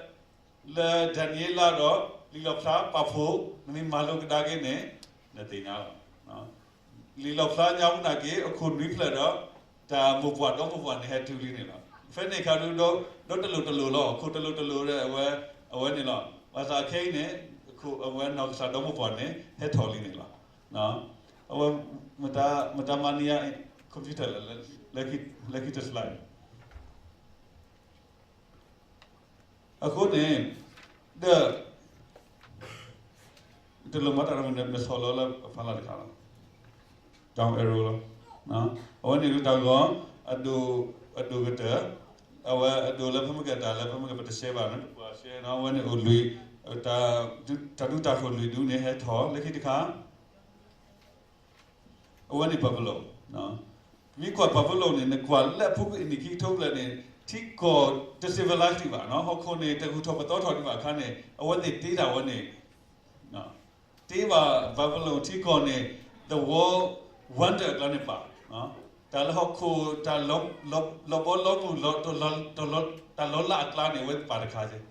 လၢဒၤနံးယ့လးဒီး လံာ်လီၣ်ဖျါပာ်ဖှိၣ် နမ့ၢ်မၤလိကဒါက့ၤန့ၣ် နသ့ၣ်ညါလီၤ. လံာ်လီၣ်ဖျါညါဝဲနာ်က့ၤ အခိၣ်နွံဖျၢၣ်ဒီး တၢ်မိၢ်ပှၢ်ဒီမိၢ်ပှၢ်န့ၣ်ဟဲတုၤလံန့ၣ်လီၤ. ဖဲန့ၣ်အခါဒီး ဒီတလိၣ်တလိၣ်လီၤ. အခိၣ်တလိၣ်တလိၣ်ဒီး အဝဲ အဝဲန့ၣ်လီၤ. ဘၣ်ဆၣ်ခဲအံၤန့ၣ် အဝဲနီၢ်ကစၢ်ဒီမိၢ်ပှၢ်န့ၣ် ဟဲထီၣ်လံန့ၣ်လီၤ. အဝဲ မတၤမၤန့ၢ်ယၤ computer လၢ လၢခံတ slide အဃိန့ၣ် ဒီး တလိၣ်မၤတၢ်တမံၤ နဆီၣ်လီၤလၢအဖီလာ်တခါလီၤ. down arrow လီၤ. အဝဲန့ၣ်ဒုးတၢ်ဂီၤ အဒိၣ် အဒိၣ်ကတၢၢ် အဝဲအဒိၣ်လၢဖဲမ့ၢ်ကတၢၢ်လၢဖဲမ့ၢ်ကပတရှဲဘၣ်န့ၣ် ပှၤရှဲနီၤ အဝဲန့ၣ်အိၣ်လွံၢ် တၢ်ဒုးတၢ်ဃိၣ်လွံၢ်ဒုန့ၣ် ဟဲထီၣ်လၢခံတခါ အဝဲန့ၣ်ဘၤဘူလိၣ်. မ့ၢ်ကွၢ်ဘၤဘူလိၣ်န့ၣ် နကွၢ်လၢအဖုကနံၣ်ခံကထိဘျဲၣ်န့ၣ် ထံကီၢ်တ civilized ဒံးဘၣ်နီၤ ဟီၣ်ခိၣ်န့ၣ် တဂုၤထီၣ်ပသီထီၣ်ဒံးဘၣ်အခါန့ၣ် အဝဲသ့ၣ်တ့တၢ်ဝဲန့ၣ် တ့ဘၣ်ဘၤဘူလိၣ်ထံကီၢ်န့ၣ် the world wonder အကျါန့ၣ်ပာ် တၢ်လၢဟီၣ်ခိၣ် တၢ်လီၤဘီလီမုၢ် တၢ်လီၤလးအကျါန့ၣ် အဝဲပာ်တခါက့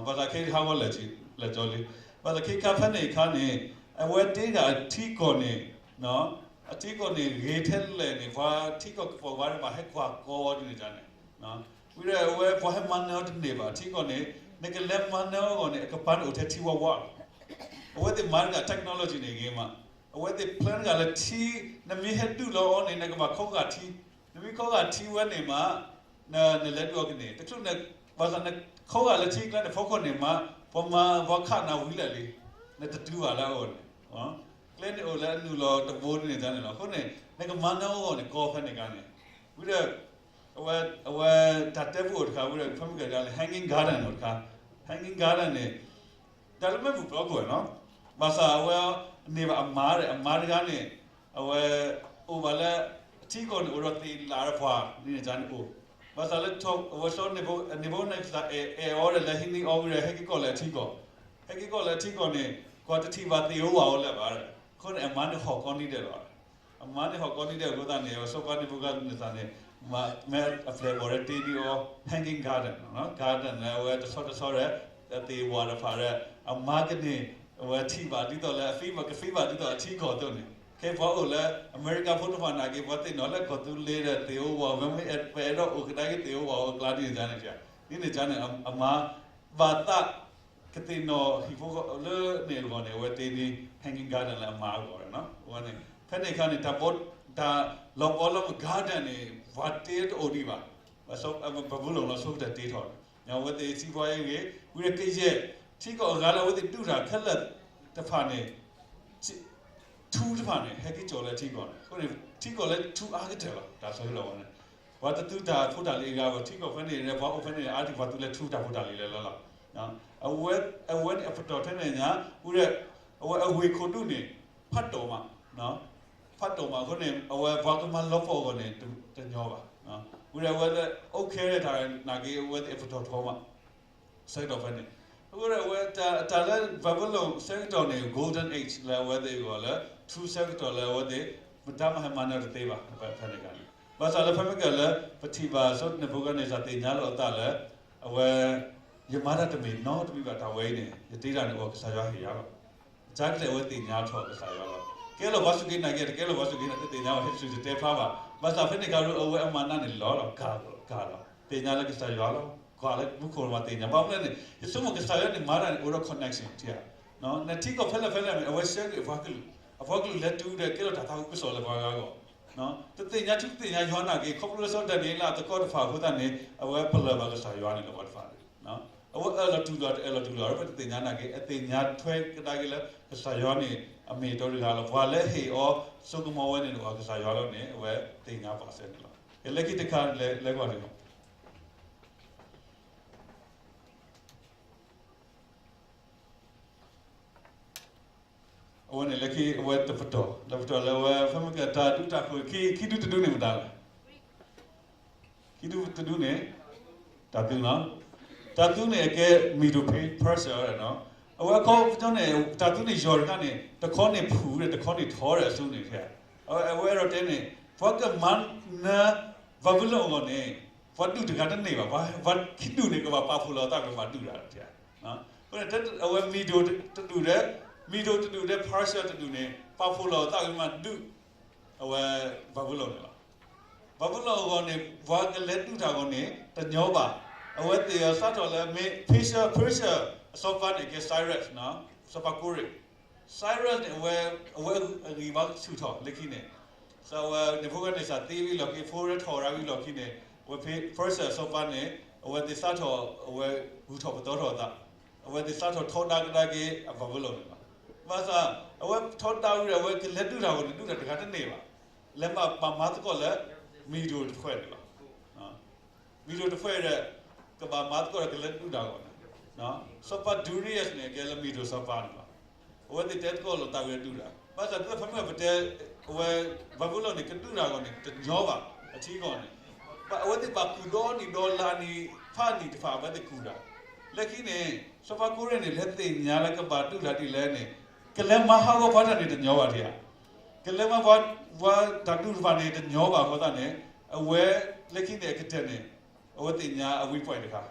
ဘၣ်ဆၣ်ခဲအံၤဟးဂီၤလၢာ်က့ လဲၤကၠီလံ, ဘၣ်သ့ၣ်သ့ၣ်ခါဖဲန့ၣ်အခါန့ၣ် အဝဲတ့တၢ်အထံကီၢ်န့ၣ် အထံကီၢ်န့ၣ်ဂ့ၤထဲလဲၣ်န့ၣ် ပှၤထံကီၢ်ကပိာ်ဝဲဒၣ်ဘၣ်ဟဲကွၢ်ကီဒ်န့ၣ်န့ၣ်, ဝံၤဒီးအဝဲပှၤဟဲမၤနၢၤအီၤတန့ၢ်ဘၣ် ထံကီၢ်န့ၣ်, နကလဲၤမၤနၢၤအီၤအဂီၢ်န့ၣ် အကပၤန့ၣ်အိၣ်ထဲထံဝါဝါလီၤ. အဝဲသ့ၣ်မၤတၢ် technology န့ၣ်ဂ့ၤမး, အဝဲသ့ၣ် plan တဂၤလၢထံ, နမ့ၢ်ဟဲဒုးလီၤအီၤန့ၣ် နကဘၣ်ခီဂာ်ထံ, နမ့ၢ်ခီဂာ်ထံဝဲန့ၣ်မး နလဲၤဒုးအီၤကန့ၢ် တချုးန့ၣ်, ဘၣ်ဆၣ်နခီဂာ်လၢထံကျါန့ၣ် ဖီခိၣ်န့ၣ်မး ပှၤမၤပှၤခးနၤဝံၤလၢာ်လံ, နတတုၤဘၣ်လၢအဂီၢ်န့ၣ်, ကျဲန့ၣ်အိၣ်လၢအနုာ်လီၤတဘိန့ၣ်န့ၣ်လီၤ. အဃိန့ၣ် နကမၤနၢၤအဂီၢ်န့ၣ် ကီဖဲန့ၣ်အခါန့ၣ်, ဝံၤဒီး အဝဲတၢ်တဲဖိအိၣ်တခါဝံၤဒီး ဖဲမုၢ်ကဒၣ်လၢ Hanging Garden အိၣ်တခါ, Hanging Garden န့ၣ် တၢ်လၢမ့ၢ်ပူၤပျီခိၣ်နီၤ, ဘၣ်ဆၣ်အဝဲန့ၢ်ဘၣ်အမါဒီး အမါတဂၤန့ၣ် အဝဲအိၣ်ဘၣ်လၢ အထံကီၢ်န့ၣ် အိၣ်ဒီးသ့ၣ်လၣ်ဒီးပှၤန့ၣ်န့ၣ်န့ၣ်အိၣ်, ဘၣ်ဆၣ်လၢ အဝဲစီၤ Nebuchadnezzar အဲၣ်အီၤဒီး လဲၤဟံးန့ၢ်အီၤဝံၤဒီး ဟဲက့ၤကီၢ်လၢအထံကီၢ်, ဟဲက့ၤကီၢ်လၢအထံကီၢ်န့ၣ် ကွၢ်တထံၣ်ဘၣ်သ့ၣ်ဧိၤဝၣ်ဧိၤလၢၤဘၣ်, အဃိန့ၣ် အမါန့ၣ်ဟီၣ်ကီန့ၢ်ဒဲးလီၤ. အမါန့ၣ်ဟီၣ်ကီန့ၢ်ဒဲးအဃိသတးန့ၣ် စီၤပၤ Nebuchadnezzar န့ၣ် မ့ၢ်အပျဲၢ်အဘီၣ်ဒီးတ့ဒံးအီၤ Hanging Garden, garden န့ၣ် အဝဲတဆီတဆီဒီး သ့ၣ်ဝၣ်တဖၣ်ဒီး အမါကန့ၢ် အဝဲထံၣ်ဘၣ်ဒ်သိးလၢအကသ့ဘၣ်ဒ်သိးအထံကီၢ်အသိးန့ၣ်, ခဲပှၤအိၣ်လၢအမဲရကၤဖိတဖၣ်နာ်က့ ပှၤသ့ၣ်နီၣ်လၢကီၢ်သူလ့ၤဒီးသ့ၣ်ဧိၤဝၣ်ဧိၤ မ့ၢ်ပအဲၣ်ဒိးအိၣ်ကဒါက့ၤသ့ၣ်ဧိၤဝၣ်ဧိၤအကျါဒ်န့ၣ်န့ၣ်, ဒ်န့ၣ်န့ၣ် အမါဘၣ်သး ကသ့ၣ်နီၣ်ဟံၣ်ဖိဃီဖိလၢန့ၣ်အဂီၢ်န့ၣ် အဝဲတ့န့ၢ် Hanging Garden လၢအမါအဂီၢ်န့ၣ်, အဝဲန့ၣ် ဖဲန့ၣ်အခါန့ၣ် တၢ်ဘီ တၢ်လီၤဘီလီၤမုၢ် garden န့ၣ် ပှၤတ့တအိၣ်ဒံးဘၣ်, ဘၣ်ဆၣ် Babylon လီၤဆီကတၢၢ်တ့ထီၣ်န့ၣ် အဝဲသ့ၣ်စံးပှၤအံၤဂ့ၤ ဝံၤဒီးကယဲၢ် ထံကီၢ်အဂၤလၢအဝဲသ့ၣ်ဒုးတၢ်ခဲလၢာ်တဖၣ်န့ၣ် ထူတဖၣ်န့ၣ် ဟဲက့ၤကၠီၤလၢထံကီၢ်န့ၣ်, အဃိန့ၣ် ထံကီၢ်လၢထူအါကတၢၢ်လီၤ. တၢ်ဆၢကတီၢ်ဝဲန့ၣ် ပှၤတသူတၢ်ဖိတၢ်လံၤအဂၤဘၣ်, ထံကီၢ်ဖဲန့ၣ် ပှၤအိၣ်ဖဲန့ၣ် အါတက့ၢ်ပှၤသူလၢထူတၢ်ဖိတၢ်လံၤလၢလီၤလီၤ. အဝဲန့ၣ်အပတီၢ်ထဲန့ၣ်ညါ ဝံၤဒီး အဝဲအဝ့ၢ်ခိၣ်ဒူၣ်န့ၣ် ဖးတီၢ်မး ဖးတီၢ်မးအဃိန့ၣ် အဝဲပှၤကမၤလီၤပှီၢ်အဂီၢ်န့ၣ် တညီဘၣ်. ဝံၤဒီးအဝဲအိၣ်ခဲတၢ်နာ်က့ အဝဲသ့ၣ်အပတီၢ်ထီမး ဆၢကတီၢ်ဖဲန့ၣ်, အဃိဒီးအဝဲတၢ်လၢ Babylon ဆၢကတီၢ်န့ၣ် golden age လၢအဝဲသ့ၣ်အဂီၢ်လၢ ထူဆၢကတီၢ်လၢအဝဲသ့ၣ် မတၤမးဟဲမၤနၢၤတသ့ဘၣ် ဖဲန့ၣ်အခါန့ၣ်, ဘၣ်ဆၣ်လၢဖဲမ့ၢ်ကဲလၢ ပထံၣ်ဘၣ်စီၤနၤဘူၤခၣ်နံစၢ်သ့ၣ်ညါလီၤအသးလၢ အဝဲ ယမၤတၢ်တမ့ၢ်နီတမံၤဘၣ်တၢ်ဝဲအံၤန့ၣ် ယတ့တၢ်န့ၣ်အီၤ ကစၢ်ယွၤဟ့ၣ်ယၤလီၤ. ကကဲလၢအဝဲသ့ၣ်ညါထီၣ်ကစၢ်ယွၤလီၤ. ကဲလၢပှၤစူၢ်က့ၤနာ်က့ တကဲလၢပှၤစူၢ်က့ၤနာ်က့ တသ့ၣ်ညါဘၣ် ဟဲတစူၢ်တတဲဖျါဘၣ်. ဘၣ်ဆၣ်ဖဲန့ၣ်အခါဒီး အဝဲအမၤနၢၤန့ၣ်လီၤလီၤ ကၤလီၤ သ့ၣ်ညါလၢကစၢ်ယွၤလီၤ. ကွၢ်လၢမူခိၣ်မၤသ့ၣ်ညါ ဘၣ်မနုၤလဲၣ်န့ၣ် ယဆိကမိၣ်ကစၢ်ယွၤန့ၣ် မၤတၢ်န့ၣ် အိၣ်ဒီး connection ထံဧါ. နထံကီၢ်ဖဲလဲၣ်ဖဲလဲၣ်န့ၣ် အဝဲဆှၢက့ၤအပှၤကလုာ်, အပှၤကလုာ်လဲၤတုၤဒီးကဲထီၣ်တၢ်သးခုကစီၣ်လၢပှၤဂၤအဂီၢ် တသ့ၣ်ညါထူတသ့ၣ်ညါယွၤနာ်က့ ခီဖျိလၢစီၤဒၤနံးယ့လးအသကိးတဖၣ်အဃိသတးန့ၣ် အဝဲပလၢၢ်ဘၣ်ကစၢ်ယွၤန့ၣ်လီၤ ပှၤတဖၣ်န့ၣ် အဝဲအၢၣ်လီၤတူၢ်လိာ်တအၢၣ်လီၤတူၢ်လိာ် ပတသ့ၣ်ညါနာ်က့ အသ့ၣ်ညါထွဲကဒါက့ၤလၢ ကစၢ်ယွၤန့ၣ် အမ့ၢ်အတီတဂၤလီၤ. ပှၤလၢဟ့ၣ်အီၤစိကမီၤဝဲန့ၣ် ကစၢ်ယွၤလီၤန့ၣ် အဝဲသ့ၣ်ညါပာ်စၢၤန့ၣ်လီၤ. ယလဲၤခံတခါလဲၤကွၢ်န့ၣ်လီၤ. အဝဲန့ၣ်လၢခံအဝဲတပတီၢ် တပတီၢ်လၢအဝဲ ဖဲမ့ၢ်ကတၢ်ဒုးတၢ်ဃိ ခံဒုတဒုန့ၣ်မတၤလဲၣ်. ခံဒုတဒုန့ၣ် တၢ်သူနီၤ, တၢ်သူန့ၣ်အကဲ Medo-Persia နီၤ. အဝဲအခီပညီန့ၣ် တၢ်သူန့ၣ်ယီၤတခါန့ၣ် တခီန့ၣ်ဖုၣ်ဒီး တခီန့ၣ်ထီဒီးအစုန့ၣ် အဝဲအဲၣ်ဒိးတဲန့ၣ် ပှၤကမၤနၢၤ ဘၤဘူလိၣ်အဂီၢ်န့ၣ် ပှၤဒုးတဂၤတန့ၢ်ဘၣ်, ပှၤခံဒုန့ၣ် ကဘၣ်ပာ်ဖှိၣ်လီၤအသးကမၤဒုးတၢ်. အဃိန့ၣ် အဝဲ Medo တဒုဒီး Medo တဒုဒီး Persia တဒုန့ၣ် ပာ်ဖှိၣ်လီၤအသးကမၤဒုး အဝဲ ဘၤဘူလိၣ်န့ၣ်လီၤ. ဘၤဘူလိၣ်အဂီၢ်န့ၣ် ပှၤကလဲၤဒုးတၢ်အဂီၢ်န့ၣ် တညီဘၣ်. အဝဲသ့ၣ်အစးထီၣ်လၢမ့ၢ် Persia, Persia အစီၤပၤန့ၣ် ကဲ Cyrus နီၤ, စီၤပၤကိရ့ၣ်. Cyrus န့ၣ် အဝဲ အဝဲအဂံၢ်ဘါဆူၣ်ထီၣ်လၢခံန့ၣ် စီၤဝဲ နဘူၤခၣ်နံစၢ်သံဝံၤလီၢ်ခံ ဖိရဲထီၣ်ဝဲဒၣ်ဝံၤလီၢ်ခံန့ၣ် အဝဲ Persia အစီၤပၤန့ၣ် အဝဲသ့ၣ်စးထီၣ် အဝဲဂုၤထီၣ်ပသီထီၣ်အသး, အဝဲသ့ၣ်စးထီၣ်ထီဒါကဒါက့ၤအဘၤဘူလိၣ်န့ၣ်လီၤ. ဘၣ်ဆၣ် အဝဲထီဒါဝံၤဒီး အဝဲကလဲၤဒုးတၢ်အဂီၢ်န့ၣ် ဒုးတၢ်တဂၤတန့ၢ်ဘၣ်. လဲၤမၤဘၣ်မၤသကိးလၢ Medo တဖုန့ၣ်လီၤ. Medo တဖုဒီး ကဘၣ်မၤသကိးဒီးကလဲၤဒုးတၢ်အဂီၢ်န့ၣ် စီၤပၤ Darius န့ၣ် ကဲလၢ Medo စီၤပၤန့ၣ်လီၤ. အဝဲသ့ၣ်တဲသကိးလိာ်သးဝံၤဒုးတၢ်, ဘၣ်ဆၣ်တုၤလၢဖဲမ့ၢ်ပတဲ အဝဲ ဘၤဘူလိၣ်န့ၣ် ကဒုးတၢ်အဂီၢ်န့ၣ် တညီဘၣ် အထံအကီၢ်န့ၣ်, အဝဲသ့ၣ်ဘၣ်ကူၣ်ဒီနံၣ်ဒီလါနံၣ် ဖးနံၣ်တဖၣ် အဝဲသ့ၣ်ကူၣ်တၢ်. လၢခံန့ၣ် စီၤပၤကိရ့ၣ်န့ၣ် လဲၤသ့ၣ်ညါလၢကဘၣ်ဒုးတၢ်ဒ်လဲၣ်န့ၣ် ကလဲၤမၤဟးဂီၤပှၤတၢ်န့ၣ်တညီဘၣ်ဒံးဧါ. ကလဲၤမၤပှၤတၢ်ဒုးတဖၣ်န့ၣ်တညီဘၣ်အဃိသတးန့ၣ် အဝဲ လၢခံန့ၣ်အကတၢၢ်န့ၣ် အဝဲသ့ၣ်ညါအ weak point တခါ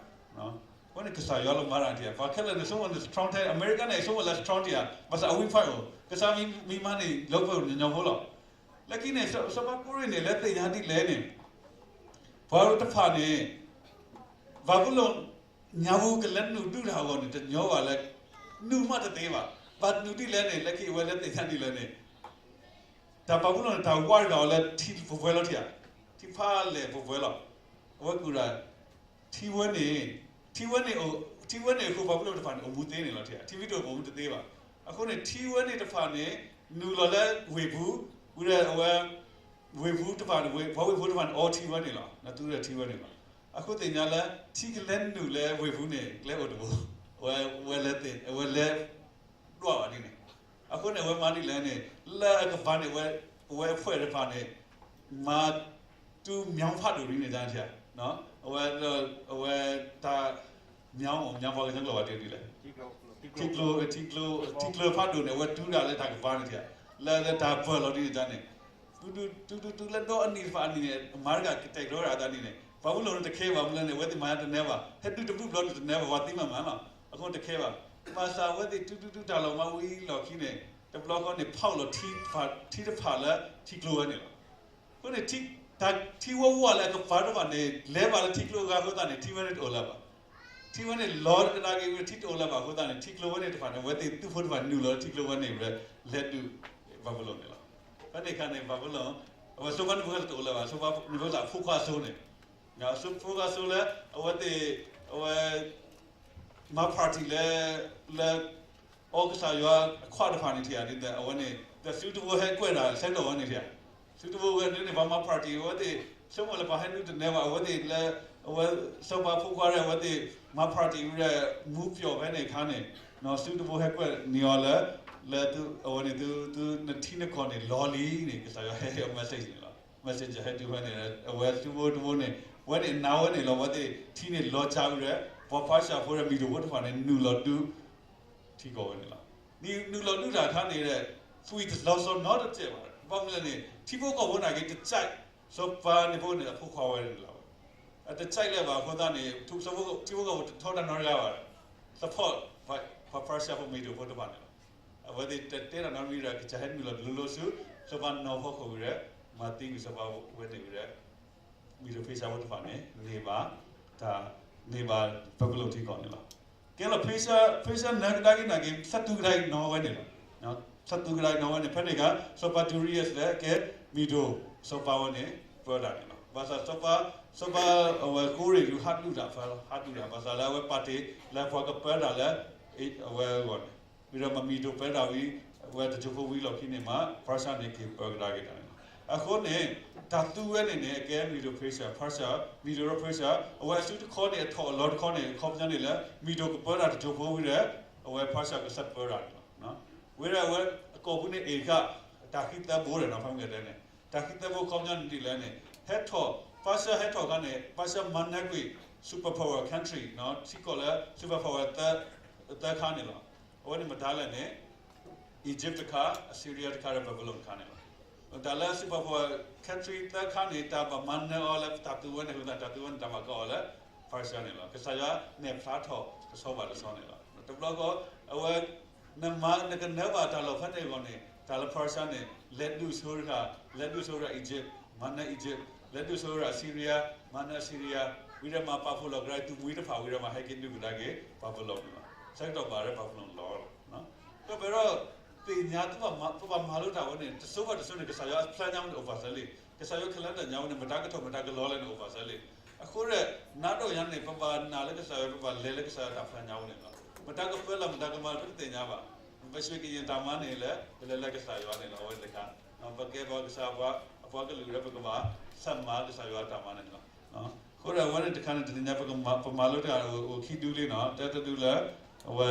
အဃိန့ၣ်ကစၢ်ယွၤလၢမၤတၢ်ထံၣ်ဧါ, ပှၤခဲလၢာ်န့ၣ် ဆိကမိၣ်န့ၣ် strong ထဲ, အမဲရကၤန့ၣ် ဆိကမိၣ်လၢ strong ထံၣ်ဧါ, ဘၣ်ဆၣ်အ weak point အိၣ်, ကစၢ်မံၤမၤန့ၣ် လၢပှဲၤညီညီဖိလီၤ. လၢခံန့ၣ် စီၤပၤကိရ့ၣ်န့ၣ် လဲၤသ့ၣ်ညါဒ်လဲၣ်န့ၣ်, ပှၤတဖၣ်န့ၣ် ဘၤဘူလိၣ်ညါပူၤကလဲၤနုာ်ဒုးတၢ်အဂီၢ်န့ၣ် တညီဘၣ်လၢ နုာ်မးတသ့ဘၣ်. ဘၣ်နုာ်ဒ်လဲၣ်န့ၣ် လၢခံအဝဲလဲၤသ့ၣ်ညါဒ်လဲၣ်န့ၣ် တၢ်ဘၤဘူလိၣ်န့ၣ် တၢ်ဝါတဂၤအီၤလၢထံပဝဲလီၤထံၣ်ဧါ, ထံဖးလဲၢ်ပဝဲလီၤ. အဝဲကွၢ်ဒၣ် ထံဝဲန့ၣ်, ထံဝဲန့ၣ်, ထံဝဲန့ၣ်အဃိ ဘၤဘူလိၣ်တဖၣ်န့ၣ် အိၣ်မူသ့န့ၣ်လီၤထံၣ်ဧါ, ထံဝဲန့ၣ်အိၣ်မူတသ့ဘၣ်. အဃိန့ၣ် ထံဝဲန့ၣ်တဖၣ်န့ၣ် နုာ်လီၤလၢဝ့ၢ်ပူၤ, ဝံၤဒီးအဝဲ ဝ့ၢ်ပူၤတဖၣ်န့ၣ် ပှၤဝ့ၢ်ဖိတဖၣ်န့ၣ် အိၣ်ထံဝဲန့ၣ်လီၤ. နသူဒီးထံဝဲန့ၣ်လီၤ. အဃိသ့ၣ်ညါလၢ ထံကလဲၤနုာ်လၢဝ့ၢ်ပူၤန့ၣ် ကလဲၤအိၣ်တဘိ, အဝဲလဲၤသ့ၣ်, အဝဲလဲၤ ဒွးဘၣ်ဒ်န့ၣ်. အဃိန့ၣ် အဝဲမၤဒ်လဲၣ်န့ၣ် လၢအကပၤန့ၣ် အဝဲအဖှဲးတဖၣ်န့ၣ် မၤတူၢ်မၠီဖးဒိၣ်ဒ်န့ၣ်တၢ်ထံၣ်ဧါ, အဝဲ, အဝဲတၢ် မၠီ, မၠီပှၤကညီကျိာ်ဘၣ်တဲဒ်လဲၣ်, ထံကျိ, ထံကျိ, ထံကျိဖးဒိၣ်န့ၣ် အဝဲတူၢ်ဒၣ်လၢတၢ်ကပၤန့ၣ်ထံၣ်ဧါ, လၢလၢတၢ်ပၢၢ်လီၤဒ်န့ၣ်တၢ်န့ၣ် တူၢ်တူၢ်တူၢ်တူၢ်လၢဒီအနံၣ်တဖၣ်အနံၣ်န့ၣ် အမၤတဂၤကတဲာ်ကတီၤဝဲဒၣ်အသးဒ်န့ၣ် ဘၤဘူလိၣ်န့ၣ်တခဲဘၣ်မနုၤလဲၣ်န့ၣ် အဝဲသ့ၣ်မၤတနဲဘၣ်, ဟဲဒုးတဘူၣ်ဘျီန့ၣ်တနဲဘၣ်, ပှၤသံမၤမးလီၤ. အဃိတခဲဘၣ်. ဘၣ်ဆၣ်အဝဲသ့ၣ်တူၢ်တူၢ်တူၢ်တၢ်လီၢ်မၤဝံၤလီၢ်ခံန့ၣ် တဘျီဃီန့ၣ် ဖီၣ်လီၤထံတဖၣ်လၢထံကျိဝဲန့ၣ်လီၤ. အဃိန့ၣ် ထံဝဲဝဲလၢအကပၤတဖၣ်န့ၣ် လဲၤဘၣ်လၢထံကျိအဂၤအဃိသတးန့ၣ် ထံဝဲန့ၣ်တအိၣ်လၢၤဘၣ်. ထံဝဲန့ၣ်လီၤကဒါက့ၤဝဲ ထံတအိၣ်လၢၤဘၣ်အဃိသတးန့ၣ် ထံကျိဝဲန့ၣ်တဖၣ်န့ၣ် အဝဲသ့ၣ်သုးဖိတဖၣ်နုာ်လီၤလၢထံကျိဝဲန့ၣ်ဝဲ လဲၤဒုးဘၤဘူလိၣ်န့ၣ်လီၤ. ဖဲန့ၣ်အခါန့ၣ် ဘၤဘူလိၣ်, အဝဲစီၤပၤနဘူၤခၣ်နၤစၢ်တအိၣ်လၢၤဘၣ်, စီၤပၤနဘူၤခၣ်နၤစၢ်အဖိခွါအစိၤန့ၣ်, အဖိခွါအစိၤလၢ အဝဲသ့ၣ်, အဝဲ မၤ party လၢ, လၢ အီကစၢ်ယွၤအခွါတဖၣ်န့ၣ်ထံၣ်ဧါ, ဒ်သိးအဝဲန့ၣ် ဒီးစုတဘိဟဲကွဲးတၢ်ဆဲးဒီးဝဲန့ၣ်ထံၣ်ဧါ, စုတဘိဝဲန့ၣ်န့ၣ် ပှၤမၤ party အဝဲသ့ၣ် ဆိကမိၣ်လၢပှၤဟဲနုာ်တနဲဘၣ်, အဝဲသ့ၣ်လၢ အဝဲစီၤပၤဖိခွါရဲၣ် အဝဲသ့ၣ် မၤ party ဝဲဒီး မူပျီၣ်ဖဲန့ၣ်အခါန့ၣ်, စုတဘိဟဲကွဲးန့ၢ်အီၤလၢ လၢအဝဲန့ၣ် သုနထံနကီၢ်န့ၣ်လီၤလံန့ၣ် ကစၢ်ယွၤဟဲ message န့ၣ်လီၤ. messenger ဟဲတုၤဖဲန့ၣ် အဝဲစုတဘိတဘိန့ၣ် အဝဲန့ၣ်နာ်ဝဲန့ၣ်လီၤ, အဝဲသ့ၣ်ထံန့ၣ်လီၤကၢဝဲဒီး ပှၤဖၤၡၢဖိဒီးမံၤဒိၣ်ဖိတဖၣ်န့ၣ် နုာ်လီၤဒုး ထံကီၢ်ဝဲန့ၣ်လီၤ. နုာ်လီၤဒုးတၢ်အခါန့ၣ် သွံၣ်တလီၤစီၤနီတစဲးဘၣ်, ဘၣ်မနုၤလဲၣ်န့ၣ် ထံဖိကီၢ်ဖိနာ်က့ၤ တစဲး စီၤပၤန့ၣ်ဖိန့ၣ် အဖိခွါဝဲန့ၣ်လီၤ. အတစဲးလၢၤဘၣ်အဃိသတးန့ၣ် ထံဖိကီၢ်ဖိတထီဒါနီတဂၤဘၣ်, support ပှၤဖၤၡၢဖိမံၤဒိၣ်ဖိတဖၣ်န့ၣ်လီၤ. အဝဲသ့ၣ်တတဲတၢ်နီတမံၤဒီး ကစၢ်ဟဲနုာ်လီၤဒုးလိၤလိၤဆူ စီၤပၤနီၢ်ဖီခိၣ်ဝံၤဒီး မၤသံဝံၤစီၤပၤဝဲန့ၣ်ဝံၤဒီး မံၤဒိၣ်ဖၤၡၢဖိတဖၣ်န့ၣ် န့ၢ်ဘၣ်, တၢ် န့ၢ်ဘၣ်ဘၤဘူလိၣ်ထံကီၢ်န့ၣ်လီၤ. ကဲလီၤ ဖၤၡၢ, ဖၤၡၢနၢၤကဒါက့ၤနာ်က့ၤ သးတူၢ်ကဒါက့ၤနီၢ်ဝဲန့ၣ်လီၤ. သးတူၢ်ကဒါက့ၤနီၢ်ဝဲန့ၣ် ဖဲန့ၣ်အခါ စီၤပၤဒူရံယၤလၢကဲ မံၤဒိၣ်စီၤပၤဝဲန့ၣ် ပၢတၢ်န့ၣ်လီၤ. ဘၣ်ဆၣ်စီၤပၤ, စီၤပၤအဝဲကိရ့ၣ်ဒုးဟးဒုးတၢ်ဖဲလီၤ, ဟးဒုးတၢ် ဘၣ်ဆၣ်လၢအဝဲပာ်တ့ၢ်လၢပှၤကပၢတၢ်လၢ အဝဲအဂီၢ်န့ၣ် ဝံၤဒီးမ့ၢ်မံၤဒိၣ်ပၢတၢ်ဝံၤ အဝဲတစိၢ်ဖိဝံၤလီၢ်ခံန့ၣ်မး ဖၤၡၢန့ၣ်က့ၤပၢကဒါက့ၤတၢ်န့ၣ်လီၤ. အဃိန့ၣ် တၢ်သူဝဲန့ၣ်န့ၣ် အကဲမံၤဒိၣ်ဖၤၡၢ, ဖၤၡၢ, မံၤဒိၣ်ဒီးဖၤၡၢ, အဝဲအစုတခီန့ၣ် အထီၣ်အလီၤတခီန့ၣ် အခီပညီန့ၣ်လၢ မံၤဒိၣ်ကပၢတၢ်တစိၢ်ဖိဝံၤဒီး အဝဲဖၤၡၢကဆၢပၢတၢ်န့ၣ်လီၤ. ဝံၤဒီးအဝဲအကိာ်ပူၤန့ၣ် အ့ၣ်ဃာ် တၢ်ဃံသၢဘိဒီးနီၤ ဖဲမ့ၢ်တဲန့ၣ် တၢ်ဃံသၢဘိအခီပညီန့ၣ်ဒ်လဲၣ်န့ၣ် ဟဲထီၣ်, ဖၤၡၢဟဲထီၣ်အခါန့ၣ် ဖၤၡၢမၤနၢၤကွံာ် superpower country ထံကီၢ်လၢ superpower သၢခါန့ၣ်လီၤ. အဝဲန့ၣ်မတၤလဲၣ်န့ၣ် Egypt တခါ, Assyria တခါဒီး Babylon တခါန့ၣ်လီၤ. တၢ်လၢ superpower country သၢခါန့ၣ် တၢ်ဘၣ်မၤနၢၤအီၤလၢတၢ်သူဝဲန့ၣ်အဃိသတး တၢ်သူဝဲန့ၣ် တၢ်ဘၣ်ကီအီၤလၢ ဖၤၡၢန့ၣ်လီၤ. ကစၢ်ယွၤနဲၣ်ဖျါထီၣ်တဆီဘၣ်တဆီန့ၣ်လီၤ. တဘျီဃီ အဝဲ နမၤ နကနၢၤဘၣ်တၢ်လီၢ်ဖဲန့ၣ်အဂီၢ်န့ၣ် တၢ်လၢ ဖၤၡၢန့ၣ် လဲၤဒုးဆိဝဲဒၣ်, လဲၤဒုးဆိဝဲဒၣ် Egypt, မၤနၢၤ Egypt, လဲၤဒုးဆိဝဲဒၣ် Assyria, မၤနၢၤ Assyria, ဝံၤဒီးမၤပာ်ဖှိၣ်လီၤကဒါ သုးမှံတဖၣ်ဝံၤဒီး မၤဟဲက့ၤဒုးကဒါက့ၤ Babylon န့ၣ်လီၤ. ဆၢကတီၢ်ဘၣ်ဒီး Babylon လီၤလီၤ. ဒီးပအဲၣ်ဒိးသ့ၣ်ညါ ပဘၣ်မၤလိတၢ်ဝဲန့ၣ် တစိၤဘၣ်တစိၤန့ၣ် ကစၢ်ယွၤအ plan ညါဝဲန့ၣ် အိၣ်ပာ်စၢၤလံ. ကစၢ်ယွၤ calendar ညါဝဲန့ၣ် မတၤကထီၣ်မတၤကလီၤလဲၣ်န့ၣ် အိၣ်ပာ်စၢၤလံ. အဃိဒီး နၤဒီးယၤန့ၣ် ပဘၣ်နာ်လၢကစၢ်ယွၤ ပဘၣ်လဲၤလၢကစၢ်ယွၤတၢ် plan ညါဝဲန့ၣ်လီၤ. မတၤကပၢလီၤ မတၤကမၤလီၤ ပတသ့ၣ်ညါဘၣ်. ပရွှေကရင်တၢ်မၤန့ၣ်လၢ ပလဲၤလၢကစၢ်ယွၤန့ၣ်လီၤ. အဝဲတခါ ပကဲပှၤကစၢ်ယွၤအပှၤကလုာ်ဒီး ပကဘၣ်ဆၢမၤကစၢ်ယွၤတၢ်မၤန့ၣ်လီၤ. အဃိဒီးအဝဲန့ၣ်တခါန့ၣ် တနံၤညါ ပမၤလိတၢ်အိၣ်ခံဒုလံနီၤ, တၢတဒုလၢ အဝဲ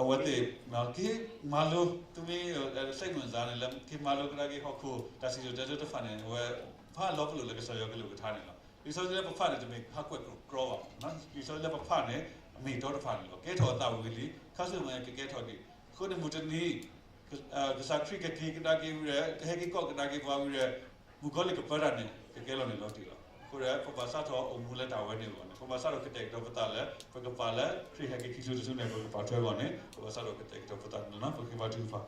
အဝဲသ့ၣ် က့ၤမၤလိ သုမ့ၢ် စိတ်ဝင်စား န့ၣ် လၢက့ၤမၤလိကဒါက့ၤဟီၣ်ခိၣ် တၢ်စံၣ်စိၤတဲစိၤတဖၣ်န့ၣ် အဝဲဖးလီၤပလိာ်လၢကစၢ်ယွၤကလုၢ်ကထါန့ၣ်လီၤ. လံာ်စီဆှံလၢပဖးန့ၣ် တမ့ၢ်ဟးကွဲးကြီဘၣ်, လံာ်စီဆှံလၢပဖးန့ၣ် အမ့ၢ်အတီတဖၣ်န့ၣ်လီၤ. ကဲထီၣ်အသးဝံၤလံ ခါဆူညါကကဲထီၣ်ဒံး. အဃိန့ၣ် မုၢ်တနံၤ ကစၢ်ခရံာ်ကက့ၤကဒါက့ၤဝံၤဒီး ကဟဲက့ၤကိးကဒါက့ၤပှၤဝံၤဒီး မုၣ်ကီၤလံၢ်ကပၢတၢ်န့ၣ် ကကဲလီၤန့ၣ်လီၤတံၢ်လီၤ. အဃိဒီး ပဘၣ်စးထီၣ်အိၣ်မူလၢတၢ်ဝဲန့ၣ်အဂီၢ်န့ၣ် ပဘၣ်စးထီၣ်ကတဲာ်ကတီၤပသးလၢ ပကပာ်လၢခရံာ်ဟဲက့ၤခံကထိတဆူန့ၣ် ပကပာ်ထွဲအဂီၢ်န့ၣ် ပဘၣ်စးထီၣ်ကတဲာ်ကတီၤပသးန့ၣ်လီၤ. ပကဘါထုကဖၣ်.